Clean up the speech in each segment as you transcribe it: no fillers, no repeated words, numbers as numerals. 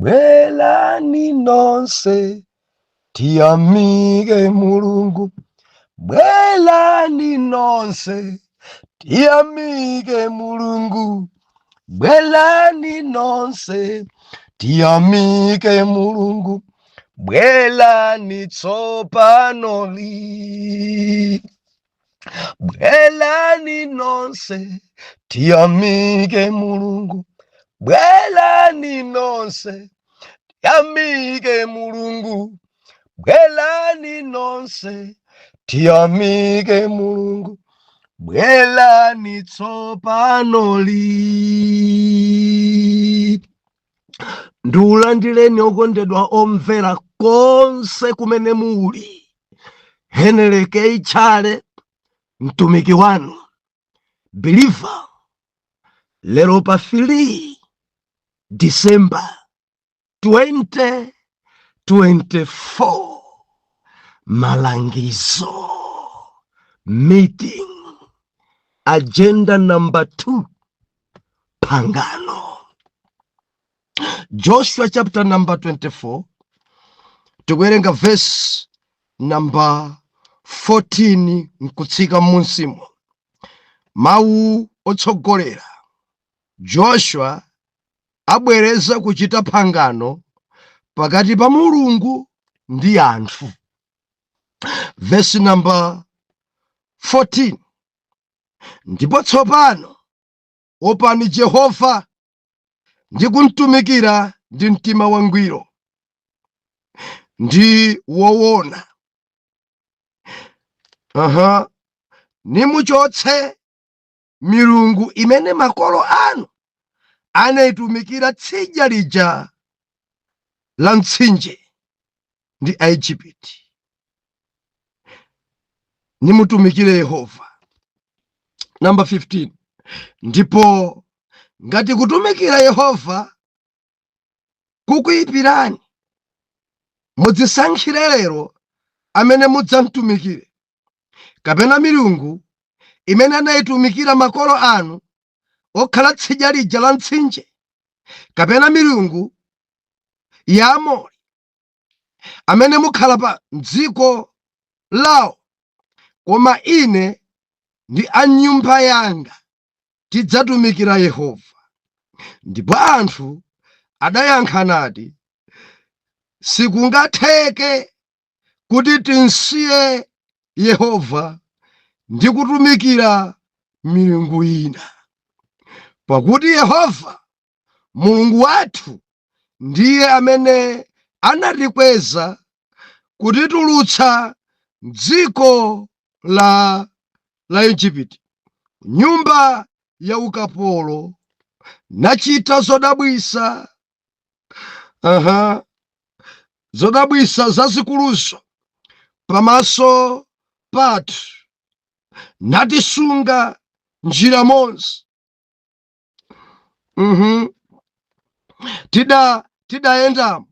Bwerani nonse, tiyamike Mulungu. Bwerani nonse, tiyamike Mulungu. Bwerani nonse, tiyamike Mulungu. Bwerani tsopano li. Bwerani nonse, tiyamike Mulungu. Bwerani nonse, tiyamike Mulungu. Bwerani nonse, tiyamike Mulungu. Bwerani tsopano li. Ndiulandireni, okondedwa omvera konse kumene muli. Henry K Chale, mtumiki wanu believer, lero pa 3 December 2024, malangizo, meeting agenda number 2, pangano. Joshua chapter number 24, tikuwerenga verse number 14 nkutsika munsimo. Mawu otsogolera: Joshua abwereza kuchita pangano pakati pa Mulungu ndi anthu. Verse number 14: Ndipo tsopano opani Jehova ndi kumtumikira ndi mtima wangwiro ndi woona. Nimuchotse milungu imene makolo anu anayitumikira tsidya lija la mtsinje ndi Aigupti, nimutumikire Yehova. Namba 15: Ndipo ngati kutumikira Yehova kukuyipirani, mudzisankhire lero amene mudzamtumikire, kapena milungu imene anayitumikira makolo anu okhala tsidya lija la mtsinje, kapena milungu ya Amori amene mukhala pa dziko lawo. Koma ine ndi a nyumba yanga tidzatumikira Yehova. Ndipo anthu adayankha nati, "Sikungatheke kuti tinsiye Yehova ndi kutumikira milungu ina, pakuti Yehova Mulungu wathu ndiye amene anatikweza kutitulutsa mdziko la Igupti, nyumba ya ukapolo, nachita zodabwisa, zodabwisa zazikuluzo pamaso pathu, natisunga njira monse tidayendamo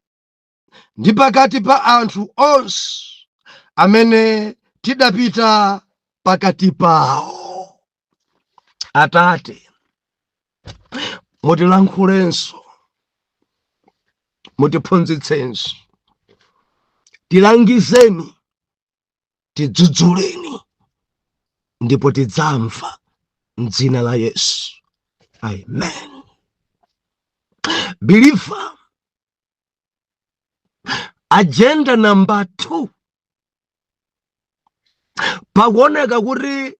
ndi pakati pa anthu onse amene tidapita pakati pawo." Atate, mutilankhulenso, mutiphunzitsenso, tilangizeni, tidzudzuleni, ndipo tidzamva, mdzina la Yesu, amen. Believer, agenda number 2, pakuoneka kuti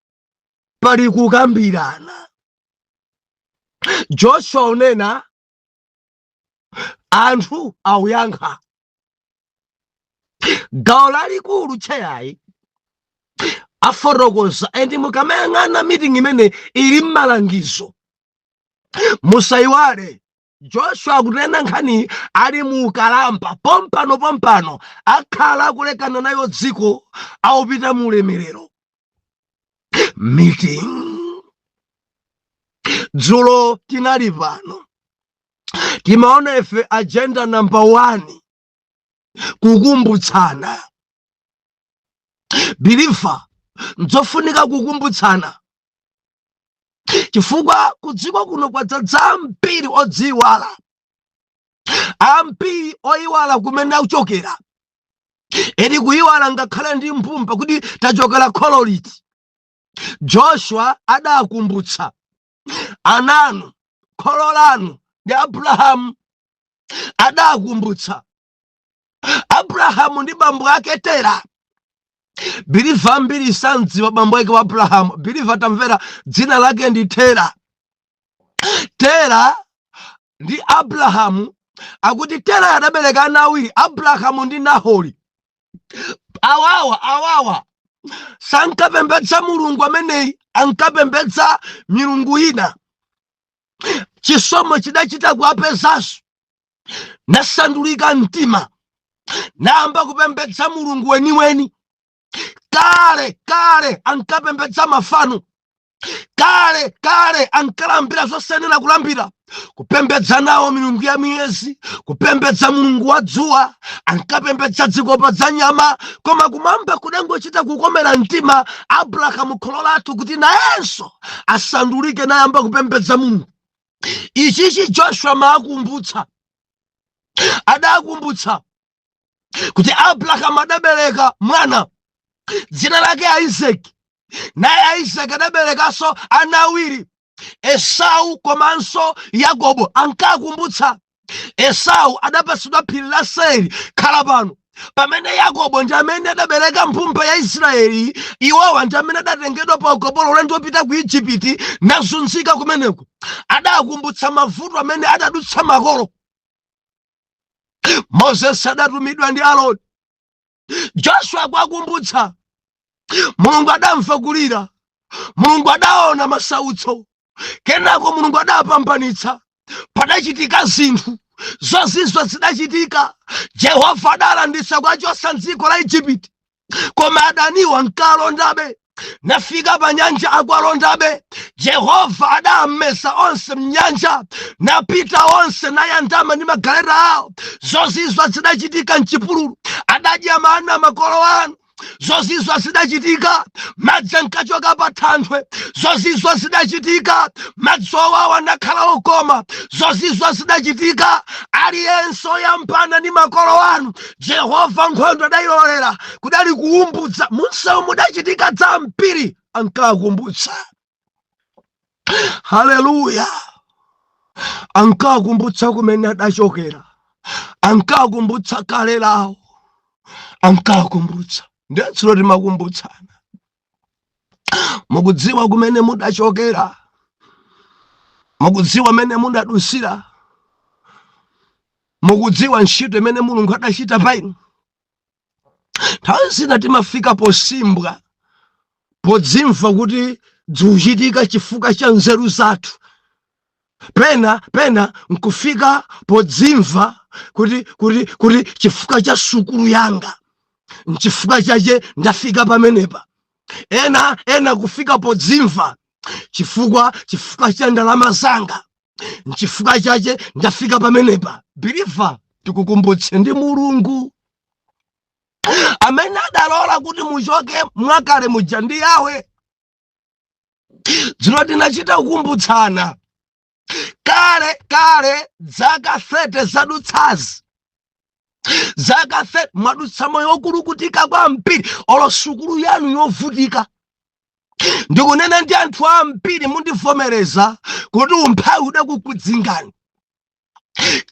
pali kukambirana. Joshua unena, anthu auyankha. Gawo lalikulu tcheyayi afotokoza, and mukamayang'ana meeting imene ili m'malangizo, musayiwale Joshua akunena nkhani ali mu ukalamba. Pompano pompano akhala akulekana nayo dziko, aupita mu ulemerero. Meeting dzulo tinali pano, timaona ife agenda number 1, kukumbutsana. Believer, nzofunika kukumbutsana, chifukwa kudziko kuno kwadzadza ambiri odziwala. Ambiri oyiwala kumene akuchokera, eri kuyiwala ngakhale ndi mbumba kuti tachokera kholo liti. Joshua adakumbutsa ananu, kholo lanu ndi Abrahamu. Adakumbutsa Abrahamu ndi bambo ake Tera. Believer ambiri sandziwa bambo ake wa Abrahamu. Believer, tamvera, dzina lake ndi Tera. Tera ndi Abrahamu, akuti Tera adabereka ana awiri, Abrahamu ndi Nahori. Awawa sankapembedza Mulungu ameneyi, ankapembedza milungu ina. Chisomo chidachita kuwapezanso, nasandulika mtima, nayamba kupembedza Mulungu weniweni. Kale kale ankapembedza mafano, kale kale ankalambira zosenera kulambira, kupembedza nawo milungu ya miyezi, kupembedza mulungu wa dzuwa, ankapembedza zikopa za nyama. Koma kumwamba kudangochita kukomera mtima Abrahamu kholo lathu kuti nayenso asandulike, nayamba kupembedza Mulungu. Ichichi Joshua maakumbutsa, adakumbutsa kuti Abrahamu adabereka mwana dzina lake Isaki, naye Isaki adaberekanso ana awiri, Esau komanso Yakobo. Ankakumbutsa Esau adapatsidwa phiri la Seiri, khala pano, pamene Yakobo ndi amene adabereka mbumba ya Israeli. Iwowa ndi amene adatengedwa pa ukapolo ulendo wopita ku Igupti, nazunzika kumeneko. Adakumbutsa mavuto amene adadutsa makolo. Moses adatumidwa ndi Aroni. Joshua akuwakumbutsa, Mulungu adamva kulira, Mulungu adaona masautso, kenako Mulungu adapambanitsa. Padachitika zinthu zozizwa, zidachitika. Jehova adalanditsa kuwachotsa mdziko la Igupti, koma adaniwa nkalondabe, nafika pa nyanja akuwalondabe. Jehova adameza onse mnyanja, napita onse nayandama ndi magaleta awo. Zozizwa zidachitika mchipululu, adadya mana makolo anu. Zozizwa zidachitika, madzi ankachoka pa thanthwe. Zozizwa zidachitika, madzi owawa nakhala okoma. Zozizwa zidachitika, aliyense oyambana ndi makolo anu, Jehova nkhondo adayilolera. Kudali kuumbudza munsewu, mudachitika zambiri. Ankakumbutsa, haleluya, ankakumbutsa kumene adachokera, ankakumbutsa kale lawo, ankakumbutsa. Ndetsulo timakumbutsana, mukudziwa kumene mudachokera, mukudziwa mene mudadusira, mukudziwa ntchito imene Mulungu adachita pa inu. Nthawi zina timafika posimbwa, podzimva kuti zikuchitika chifukwa cha nzeru zathu. Pena pena nkufika podzimva kuti chifukwa cha sukulu yanga nchifukwa chache ndafika pamenepa. Ena ena kufika podzimva chifukwa cha ndalama zanga nchifukwa chache ndafika pamenepa. Believer, tikukumbutse, ndi Mulungu amene adalola kuti muchoke mwakale muja, ndi Yawe. Dzino tinachita kukumbutsana kale kale, zaka 30 zadutsazi, zaka 30 mwadutsa moyo wokulukutika kwambiri, olo sukulu yanu yovutika. Ndikunena ndi anthu ambiri, mundivomereza kuti umphawi udakukudzingani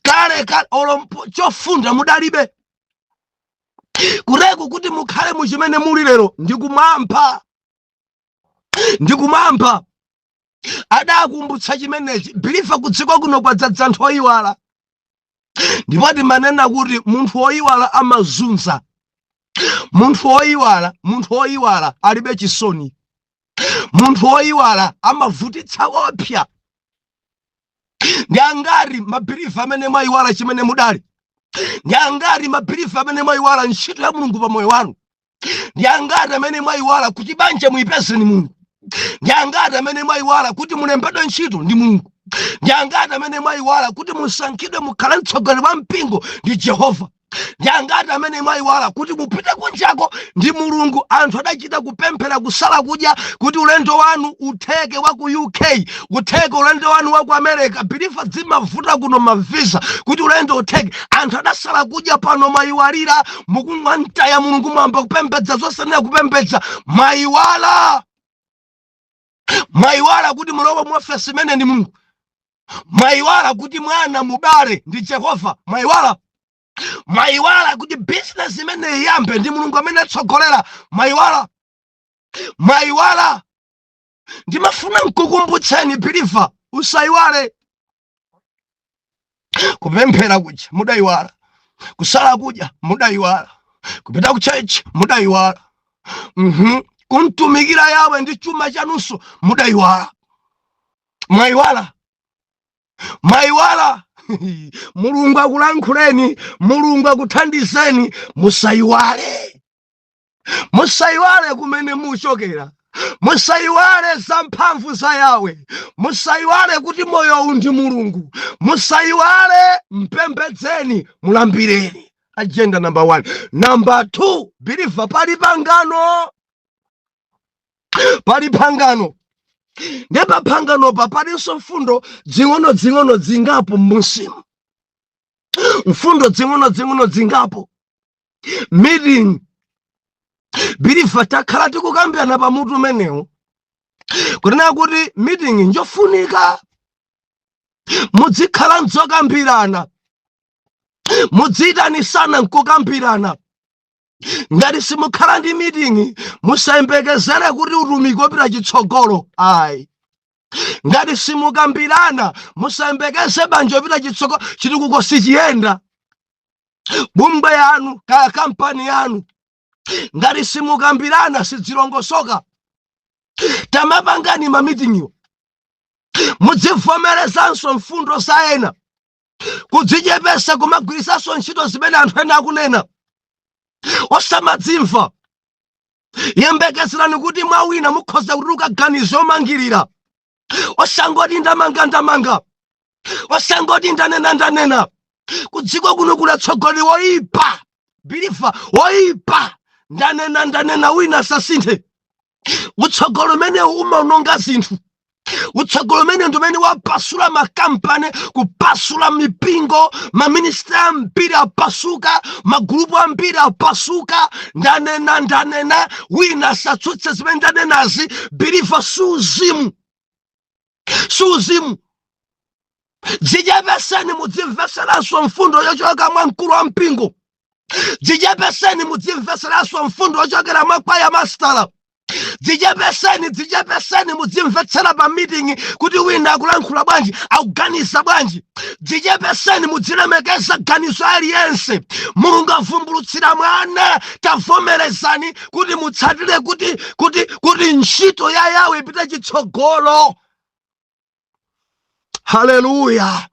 kale kale, olo chofunda mudalibe. Kuteku kuti mukhale muchimene muli lero ndikumwamba, ndikumwamba. Adakumbutsa chimenechi. Believer, kudziko kuno kwadzadza anthu oyiwala, ndipo timanena kuti munthu woyiwala amazunza. Munthu woyiwala, munthu woyiwala alibe chisoni, munthu woyiwala amavutitsa kopsa. Ndi angati ma believer amene mwayiwala chimene mudali? Ndi angati ma believer amene mwayiwala ntchito ya Mulungu pa moyo wanu? Ndi angati amene mwayiwala kuti banja muyipeze ni Mulungu? Ndi angati amene mwayiwala kuti mulembedwe ntchito ndi Mulungu? Ndi angati amene mwayiwala kuti musankhidwe mukhale mtsogoleri wa mpingo ndi Jehova? Ndi angati amene mwayiwala kuti mupite kunjako ndi Mulungu? Anthu adachita kupemphera, kusala kudya kuti ulendo wanu utheke wa ku UK, utheke ulendo wanu wa ku America. Believer, zimavuta kuno mavisa kuti ulendo utheke. Anthu adasala kudya. Pano mwayiwalira, mukumwantaya Mulungu, mwamba kupembedza zosanena kupembedza. Mwayiwala, mwayiwala kuti mulowe mu ofesi imene ndi Mulungu. Mwayiwala kuti mwana mubale ndi Jehova. Mwayiwala, mwayiwala kuti bizinesi imene iyambe ndi Mulungu amene atsogolera. Mwayiwala, mwayiwala. Ndimafuna nkukumbutseni, believer, usayiwale. Kupemphera kuja mudayiwala, kusala kudya mudayiwala, kupita ku church mudayiwala, Kumtumikira Yawe ndi chuma chanunso mudayiwala. Mwayiwala, mwayiwala. Mulungu akulankhuleni, Mulungu akuthandizeni. Musayiwale, musayiwale kumene muchokera, musayiwale za mphamvu za Yawe, musayiwale kuti moyowu ndi Mulungu. Musayiwale, mpembedzeni, mulambireni. Agenda number one. Number two, believer, pali pangano, pali pangano. Ndiye pa panganopa palinso mfundo zing'ono-zing'ono zingapo m'munsimu, mfundo zing'ono-zing'ono zingapo. Meeting, believer, takhala tikukambirana pamutu umenewu kunena kuti meeting njofunika, muzikhala nzokambirana, mudziyitanisana nkukambirana. Ngati simukhala ndi meeting, musayembekezere kuti utumiki wopita chitsogolo, ayi. Ngati simukambirana, musayembekeze banja opita chitsogolo, chitukuko sichiyenda. Bungwe yanu kaya kampani yanu, ngati simukambirana, sidzilongosoka. Tamapangani mamitingiwo, mudzivomerezanso mfundo za ena, kudzichepesa, kumagwirisanso ntchito zimene anthu ena akunena, osamadzimva. Yembekezerani kuti mwa wina mukhoza kutuluka ganizo yomangirira, osangoti ndamanga ndamanga, osangoti ndanena ndanena. Kudziko kuno kuli atsogoleri woipa, believer, woipa. Ndanena ndanena, wina asasinthe. Utsogolo umenewu umaononga zinthu. Utsogolo umene ndi umene wapasula makampani, kupasula mipingo, maministry ambiri apasuka, magulupu ambiri apasuka. Ndanena ndanena, wina asatsutse zimene ndanenazi. Believer, suzimu, suzimu. Dzichepeseni, mudzimveseranso mfundo yochoka mwa mkulu wa mpingo. Dzichepeseni, mudzimveseranso mfundo yochokera mwa kwaya master. Dzichepeseni, dzichepeseni, mudzimvetsera pa meeting kuti wina akulankhula bwanji, akuganiza bwanji. Dzichepeseni, mudzilemekeza ganizo aliyense. Mulungu avumbulutsira mwana, tavomerezani kuti mutsatire kuti ntchito ya Yawe ipite chitsogolo. Haleluya!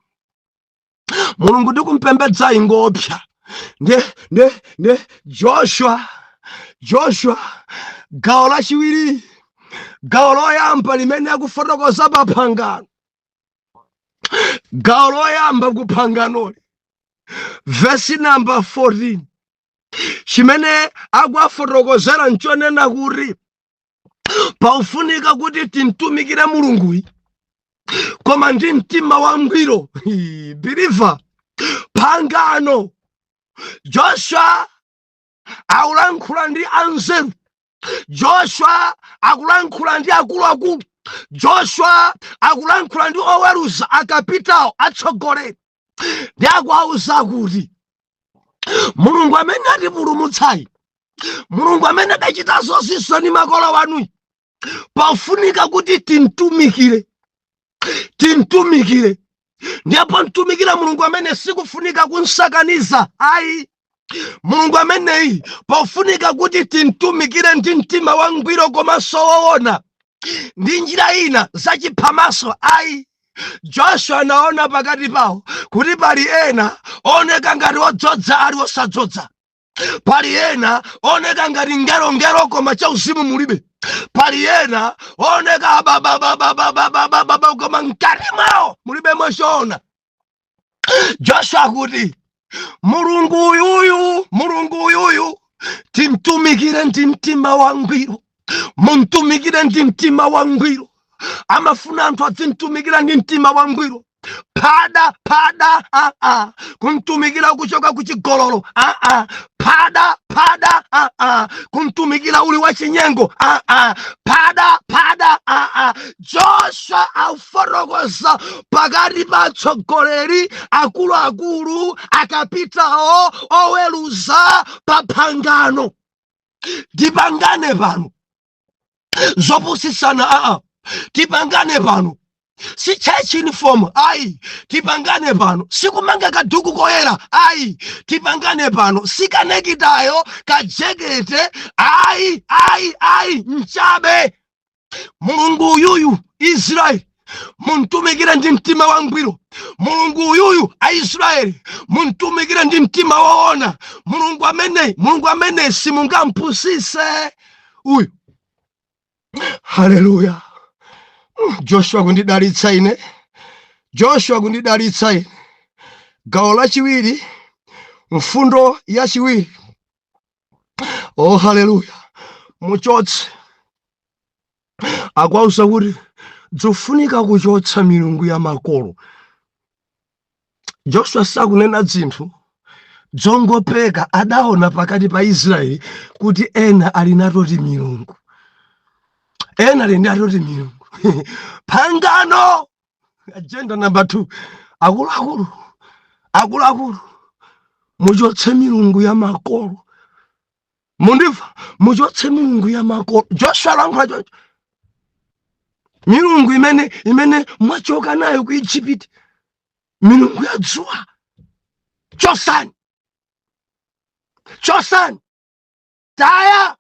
Mulungu ndikumpembedza ingopsa. Nde Joshua, Joshua gawo lachiwiri, gawo loyamba limene akufotokoza pa phangano, gawo loyamba ku phanganoli, vesi namba 14, chimene akuwafotokozera nchonena kuti paufunika kuti timtumikire Mulunguyi koma ndi mtima wangwiro. Believer, phangano, Joshua akulankhula ndi anzeru, Joshua akulankhula ndi akuluakulu, Joshua akulankhula ndi oweruza, akapitawo, atsogoleri, ndi akuwauza kuti Mulungu amene atipulumutsayi, Mulungu amene adachita zozizwa ndi makolo wanuyi, pafunika kuti timtumikire, timtumikire. Ndipo mtumikira Mulungu amene sikufunika kunsakaniza, ayi. Mulungu ameneyi pafunika kuti timtumikire ndi mtima wangwiro komanso woona, ndi njira ina zachiphamaso, ayi. Joshua anaona pakati pawo kuti pali ena oneka ngati odzodza ali osadzodza, pali ena oneka ngati ngerongero koma chauzimu mulibe, pali ena oneka ababababababababa koma mkati mwawo mulibemo choona. Joshua akuti Mulungu uyuyu, Mulungu uyuyu timtumikire ndi mtima wangwiro, mumtumikire ndi mtima wangwiro. Amafuna anthu adzimtumikira ndi mtima wangwiro. Phada phada, aa, kumtumikira kuchoka kuchigololo, aa, phada phada, aa, kumtumikira uli wachinyengo, aa, phada phada, aa. Joshua afotokoza pakati pa atsogoleri akuluakulu, akapitawo, oweruza pa phangano. Tipangane pano, zopusisana aa, tipangane pano. Si church uniform ayi, tipangane pano. Sikumanga kaduku koyera ayi, tipangane pano. Sikanekitayo, kajekete ayi, ayi, ayi, nchabe. Mulungu uyuyu, Israeli, muntumikire ndi mtima wangwiro. Mulungu uyuyu, Aisraeli, muntumikire ndi mtima woona. Mulungu ameneyi, Mulungu ameneyi simungampusise uyu. Haleluya! Joshua kundidalitsa ine, Joshua kundidalitsa ine. Gawo lachiwiri, mfundo yachiwiri. Oh, haleluya! Muchotse, akwauza kuti zofunika kuchotsa milungu ya makolo. Joshua sakunena zinthu zongopeka. Adaona pakati pa Israeli kuti ena ali natoti milungu, ena ali natoti milungu. Pangano, agenda number 2. Akuluakulu, akuluakulu, muchotse milungu ya makolo. Mundimva? Muchotse milungu ya makolo. Joshua alankhula choncho, milungu imene mwachoka nayo ku Egypt, milungu ya dzuwa, chosani, chosani, taya.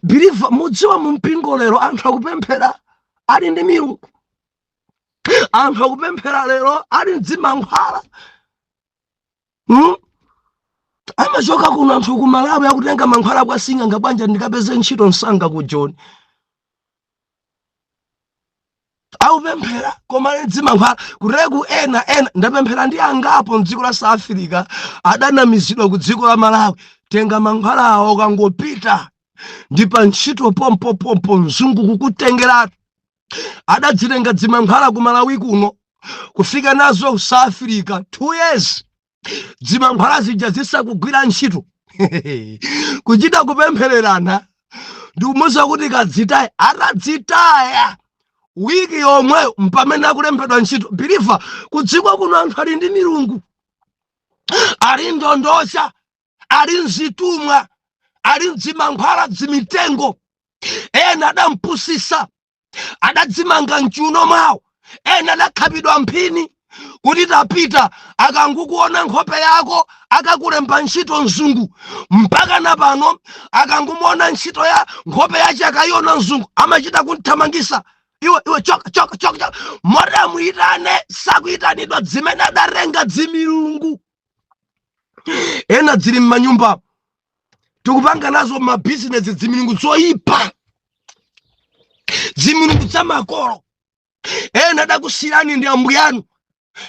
Believer, mudziwa mu mpingo lero anthu akupemphera ali ndi milungu, anthu akupemphera lero ali mdzimankhwala, Amachoka kuno anthu ku Malawi akutenga mankhwala kwa sing'anga, bwanja ndikapeze ntchito msanga ku Joni. Akupemphera koma ali mdzimankhwala kuteku. Ena ena ndapemphera ndi angapo mdziko la South Africa, adanamizidwa ku dziko la Malawi, tenga mankhwala awo, ukangopita ndi pa ntchito pompopompo mzungu kukutengeratu. Adadzitenga dzimankhwala ku Malawi kuno, kufika nazo ku South Africa, 2 years dzimankhwala zija zisakugwira ntchito. Kuchita kupemphererana ndikumuwuza kuti kadzitaya. Atadzitaya, wiki yomweyo mpamene akulembedwa ntchito. Believer, kudziko kuno anthu ali ndi milungu, ali ndondosha, ali mzitumwa, ali mdzimankhwala, dzimitengo. Ena adampusisa, adadzimanga mchiuno mwawo. Ena adakhapidwa mphini kuti tapita, akangukuona nkhope yako akakulemba ntchito mzungu. Mpaka na pano akangumuona ntchito ya nkhope yace, akayiona mzungu amachita kunthamangisa, iwe, iwe, choka, choka, choka, choka. Moti amuyitane sakuyitanidwa, dzimene adarenga dzimilungu. Ena dzili m'manyumba, tikupanga nazo mabizinesi, dzimilungu zoyipa, dzimilungu za makolo. Ena adakusiyirani ndi ambuyanu,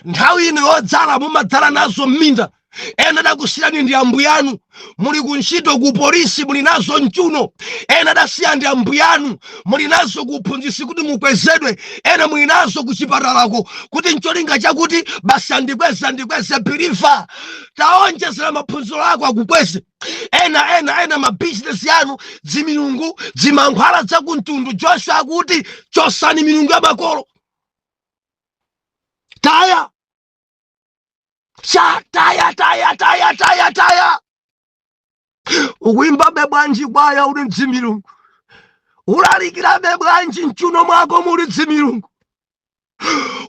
nthawi ino yodzala mumadzala nazo m'minda. Ena adakusiyirani ndi ambuyanu, muli kuntchito ku polisi muli nazo mchuno. Ena adasiya ndi ambuyanu, muli nazo ku uphunzitsi kuti mukwezedwe. Ena muli nazo ku chipatalako kuti ncholinga chakuti basi andikweze, andikweze. Believer, taonjezera maphunziro ako akukweze. Ena ena ena mabizinesi yanu dzimilungu, dzimankhwala zakumtundu. Joshua akuti chosani milungu ya makolo, taya cha, taya, taya, taya, taya, taya. Ukuimbabe bwanji kwaya uli mdzimilungu? Ulalikirabe bwanji mchuno mwako muli dzimilungu?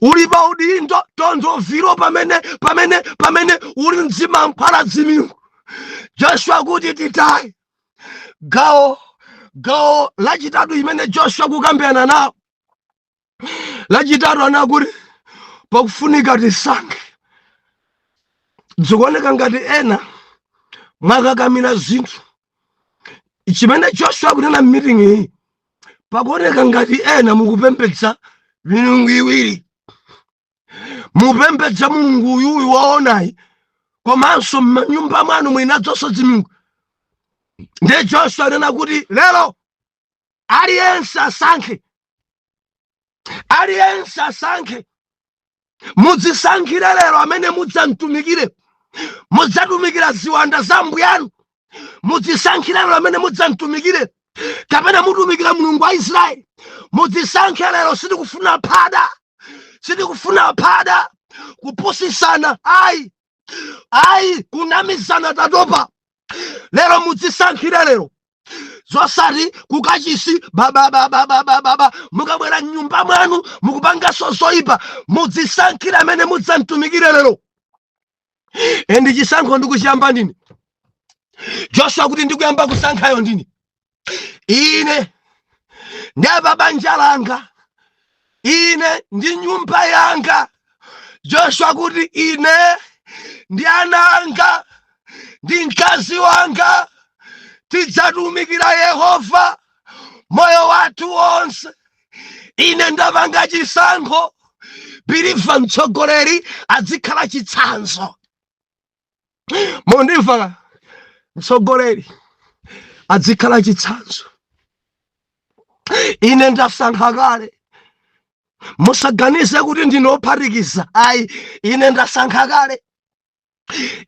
Uli pa udindo tonzoviro pamene uli mdzimankhwala, dzimilungu? Joshua kuti titaye. Gawo lachitatu imene Joshua kukambirana nawo, lachitatu anakuti pakufunika tisankhe. Zikuoneka ngati ena mwakakamira zinthu. Chimene Joshua akunena m'meeting iyi, pakuoneka ngati ena mukupembedza milungu iwiri. Mupembedza Mulungu uyuyu waonayi. Komanso m'manyumba mwanu muli nadzonso zimilungu. Ndiye Joshua anena kuti lero aliyense asankhe, aliyense asankhe. Mudzisankhire lero amene mudzamtumikire. Mudzatumikira ziwanda za mbuyanu? Mudzisankhire lero amene mudzamtumikire, kapena mutumikira Mulungu wa Israeli? Mudzisankhe lero. Sitikufuna phada, sitikufuna phada, kupusisana ayi, ayi, kunamizana tatopa. Lero mudzisankhire lero, zosati kukachisi babababababa, mukabwera mnyumba mwanu mukupanganso zoyipa. Mudzisankhire amene mudzamtumikire lero. And chisankho ndikuchiyamba ndine. Joshua kuti ndikuyamba kusankhayo ndine. Ine ndi apa banja langa, ine ndi nyumba yanga. Joshua kuti ine ndi ana anga ndi mkazi wanga tidzatumikira Yehova moyo wathu wonse. Ine ndapanga chisankho. Believer, mtsogoleri adzikhala chitsanzo. Mundimva? Mtsogoleri adzikhala chitsanzo. Ine ndasankha kale. Musaganize kuti ndine ophatikiza, ayi. Ine ndasankha kale.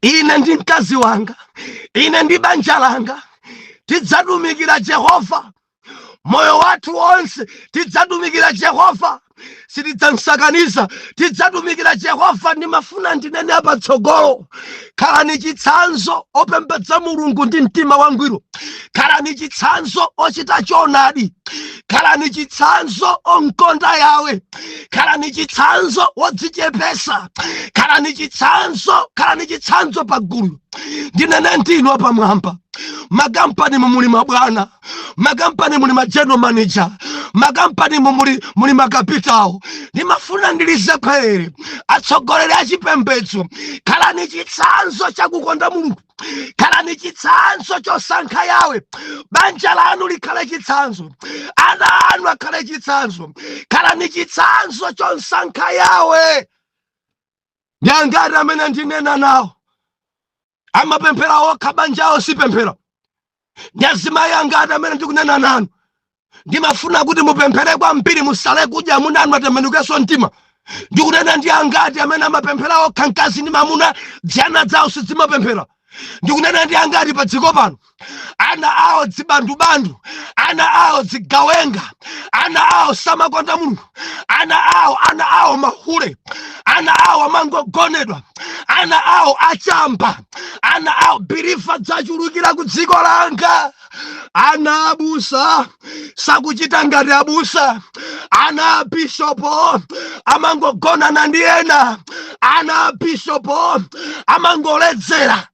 Ine ndi mkazi wanga, ine ndi banja langa tidzatumikira Jehova moyo wathu wonse. Tidzatumikira Jehova, sitidzamsakaniza, tidzatumikira Jehova. Ndimafuna ndinene apatsogolo, khalani chitsanzo opembedza Mulungu ndi mtima wangwiro, khalani chitsanzo ochita choonadi, khalani chitsanzo onkonda Yawe, khalani chitsanzo wodzichepesa, khalani chitsanzo, khalani chitsanzo pagulu. Ndinene ndinu apamwamba makampani, muli mabwana makampani, muli ma general manager makampani, muli makapitawo. Ndimafuna ndilize khwerere, atsogoleri achipembedzo, khalani chitsanzo chakukonda Mulungu, khalani chitsanzo chosankha Yawe. Banja lanu likhale chitsanzo, ana anu akhale chitsanzo. Khalani chitsanzo chosankha Yawe. Ndi angati amene ndinena nawo amapemphera okha, banja awo sipemphera? Ndi azimayi angati amene ndikunena nanu? Ndimafuna kuti mupemphere kwambiri, musale kudya, amuna anu atembenukenso mtima. Ndikunena ndi angati amene amapemphera okha, mkazi ndi mamuna, dzana zawo sizimapemphera? Ndikunena ndi angati pa dziko pano ana awo dzibandubandu, ana awo dzigawenga, ana awo samakonda Mulungu, ana awo mahule, ana awo amangogonedwa, ana awo achamba, ana awo? Believer, dzachulukira ku dziko langa. Ana abusa sakuchita ngati abusa, ana abishopo amangogonana ndi ena, ana abishopo amangoledzera.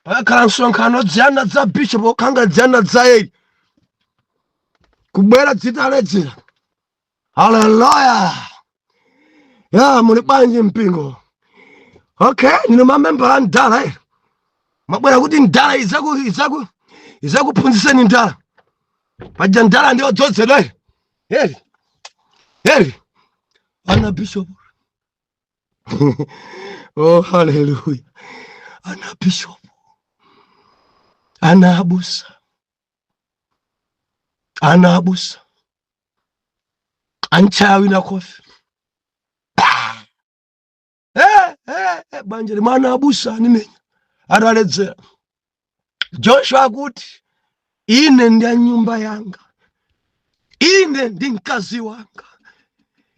Pakakhala msonkhano, dzana dza bishopo okhanga dzana dza eli kubwera dzitaledzera. Haleluya! Ya, muli bwanji mpingo? Okay, nino mamembala a mdala eh. Mwabwera kuti mdala izakuphunzitseni mdala. Paja mdala ndi odzozedwa eh. Eri eri, ana bishop. Oh, haleluya! Ana bishop, ana abusa, ana abusa anchawi na kofi. Eh, eh, eh, banja limwana abusa animenya ataledzera. Joshua akuti ine ndi a nyumba yanga, ine ndi mkazi wanga,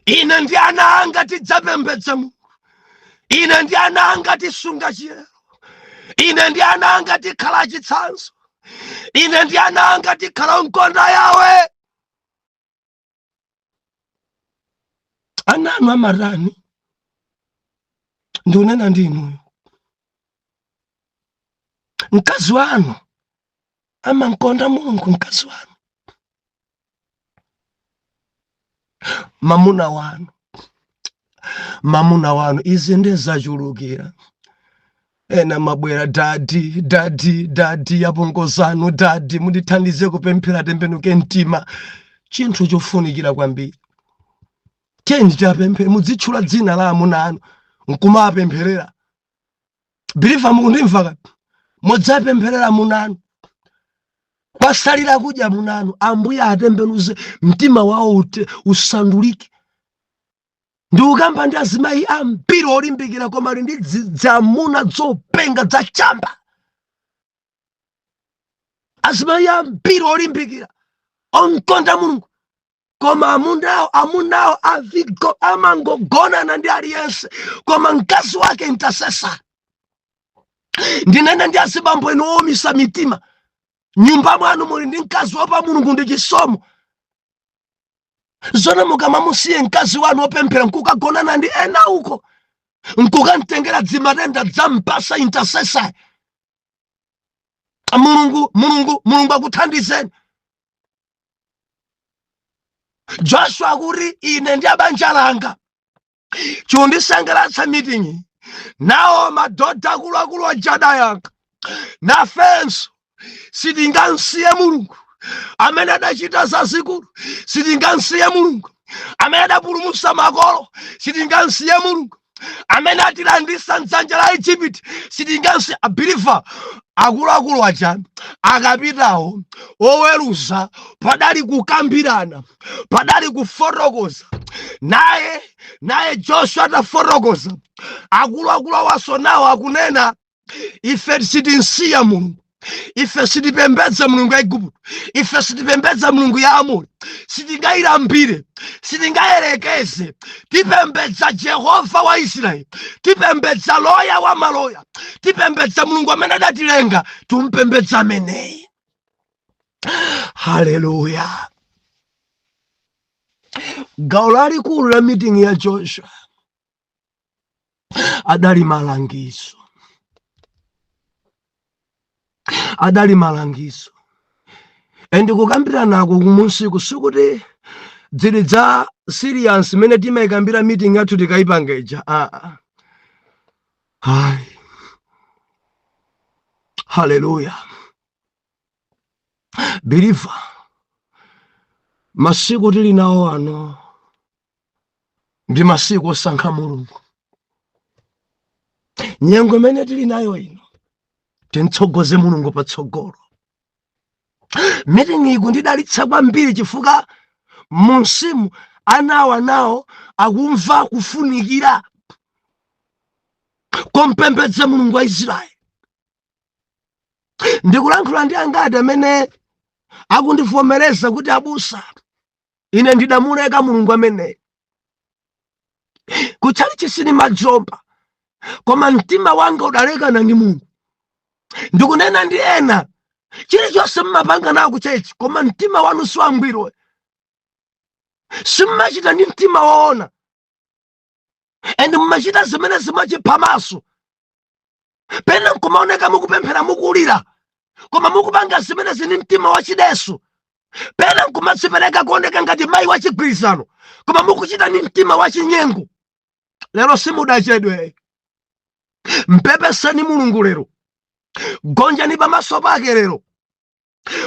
ine ndi ana anga tidzapembedza Mulungu. Ine ndi ana anga tisunga chiyero. Ine ndi ana anga tikhala chitsanzo. Ine ndi ana anga tikhala mkonda Yawe. Ana anu amatani? Ndikunena ndi inuyo, mkazi wanu amankonda Mulungu? Mkazi wanu, mamuna wanu, mamuna wanu? Izi ndi zachulukira. Ena mabwera, "Daddy, daddy, daddy, apongozanu daddy, mundithandize kupemphera tembenuke mtima." Chinthu chofunikira kwambiri, tiyeni tiapemphere. Mudzitchula dzina la amuna anu nkumapempherera. Believer, mukundimva ka? Mudzapempherera amunanu, kwasalira kudya munanu, Ambuye atembenuze mtima wawo usandulike. Ndikukamba ndi azimayi ambiri olimbikira, koma ali ndi dzamuna dzopenga dzachamba. Azimayi ambiri olimbikira, onkonda Mulungu, koma amunawo avigo amangogonana ndi aliyense, koma mkazi wake intercessor. Ndinene ndi azibambo inu owumisa mitima, nyumba mwanu muli ndi mkazi wopa Mulungu ndi chisomo. Zona mukamamusiye mkazi wanu wopemphera nkukagonana ndi ena uko, nkukamtengera dzimatenda dzampasa intercessor, Mulungu, Mulungu, Mulungu akuthandizeni. Joshua akuti, "Ine ndi abanja langa." Chundisangalatsa meeting nawo, madhodha akuluakulu ajadayankha, "Nafenso sitingamsiye Mulungu amene adachita zazikulu, sitingamsiye Mulungu amene adapulumutsa makolo, sitingamsiye Mulungu amene atilandisa mdzanja la Egypt, sitingamsiye." A believer, akuluakulu aja akapitawo, oweruza, padali kukambirana, padali kufotokoza naye Joshua atafotokoza, akuluakulu awaso nawo akunena, "Ife sitinsiya Mulungu, ife sitipembedza mulungu ya Igupto, ife sitipembedza mulungu ya Amori, sitingayilambire, sitingayerekeze. Tipembedza Jehova wa Israeli, tipembedza loya wa maloya, tipembedza Mulungu amene adatilenga, tumpembedza ameneyi." Haleluya! Gawo lalikulu la meeting ya Joshua adali malangizo, adali malangizo. And kukambirana kumunsiku sikuti dzili dza serious imene timayikambira meeting yathu tikayipanga ija. Aa, hayi. Haleluya! Believer, masiku tili nawo ano ndi masiku osankha Mulungu. Nyengo imene tili nayo ino, tintsogoze Mulungu patsogolo. Meeting ikundidalitsa kwambiri chifukwa munsimu anawa nawo akumva kufunikira kompembedza Mulungu wa Israeli. Ndikulankhula ndi angati amene akundivomereza kuti, "Abusa, ine ndidamuleka Mulungu ameneyi. Kutchali chisini majomba, koma mtima wanga udalekana ndi Mulungu"? Ndikunena ndi ena, chilichonse mmapanga nawo ku church, koma mtima wanu siwangwiro, simmachita ndi mtima woona, and mmachita zimene zimachiphamaso. Pena nkumaoneka mukupemphera, mukulira, koma mukupanga zimene zini mtima wachideso. Pena nkumadzipereka kuoneka ngati mayi wachigwirizano, koma mukuchita ndi mtima wachinyengo. Lero simudachedwe. Mpepeseni Mulungu lero, gonjani pamaso pake lero.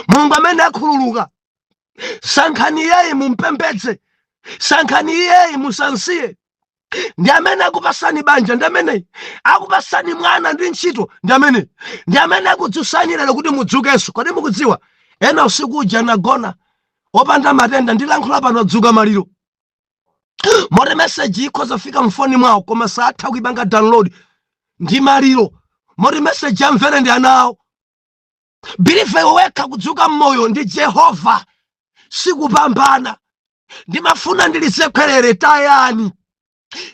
Mulungu amene akhululuka. Sankhani iyeyi, mumpembedze. Sankhani iyeyi, musansiye. Ndi amene akupasani banja, ndi amene akupasani mwana ndi ntchito, ndi amene akudzutsani lero kuti mudzukenso. Kodi mukudziwa ena usiku uja nagona opanda matenda, ndilankhula pano adzuka maliro, moti message ikhoza fika mfoni mwawo koma satha kuipanga download ndi maliro, moti message amvere ndi ana awo? Believer, iwe wekha kudzuka mmoyo ndi Jehova, sikupambana. Ndimafuna ndilisekhwerere. Tayani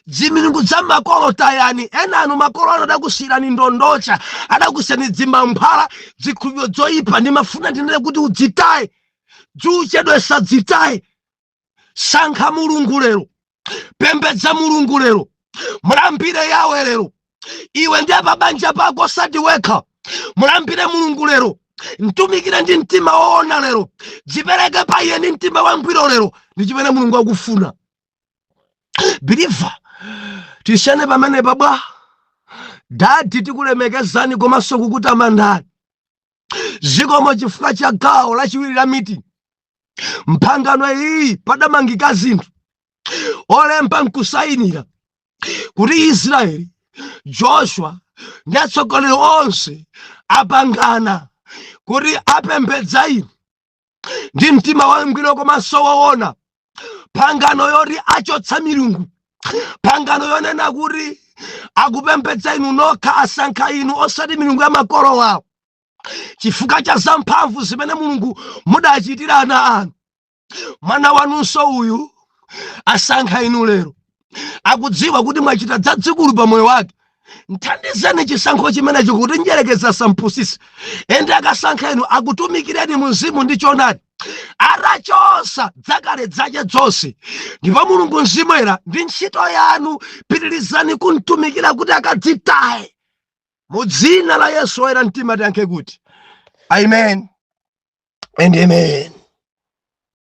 dzimilungu dza makolo, tayani. Ena anu makolo anu adakusiyirani ndondocha, adakusiyirani dzimamphwala, zikhulupiriro dzoyipa. Ndimafuna ndinene kuti udzitaye, dziuchedwesa, dzitaye. Sankha Mulungu lero, pembedza Mulungu lero, mulambire Yawe lero, iwe ndi apabanja pako, osati wekha. Mulambire Mulungu lero, mtumikire ndi mtima woona lero, dzipereke pa iye ndi mtima wangwiro lero. Ndi chimene Mulungu akufuna. Believer, tisiyane pamene pabwa. Daddy, tikulemekezani komanso kukutamandani. Zikomo chifukwa cha gawo lachiwiri la meeting. Mphangano iyi padamangika zinthu, olemba nkusayinira kuti Israeli, Joshua Ndi atsogoleri onse apangana kuti apembedza inu ndi mtima wangwiro komanso woona, pangano yoti achotsa milungu, pangano yonena kuti akupembedza inu nokha, asankha inu osati milungu ya makolo wawo, chifukwa cha zamphamvu zimene Mulungu mudachitira ana anu. Mwana wanunso uyu asankha inu lero, akudziwa kuti mwachita zazikulu pa moyo wake. Nthandizeni chisankho chimenecho kuti njerekeza asamphusise, ende akasankha inu akutumikireni mu mzimu ndi choonadi, atachosa dzakale dzache zonse. Ndipo Mulungu Mzimu ndi ntchito yanu, pitirizani kumtumikira kuti akadzitaye. Mu dzina la Yesu, oyera mtima tiyankhe kuti amen and amen.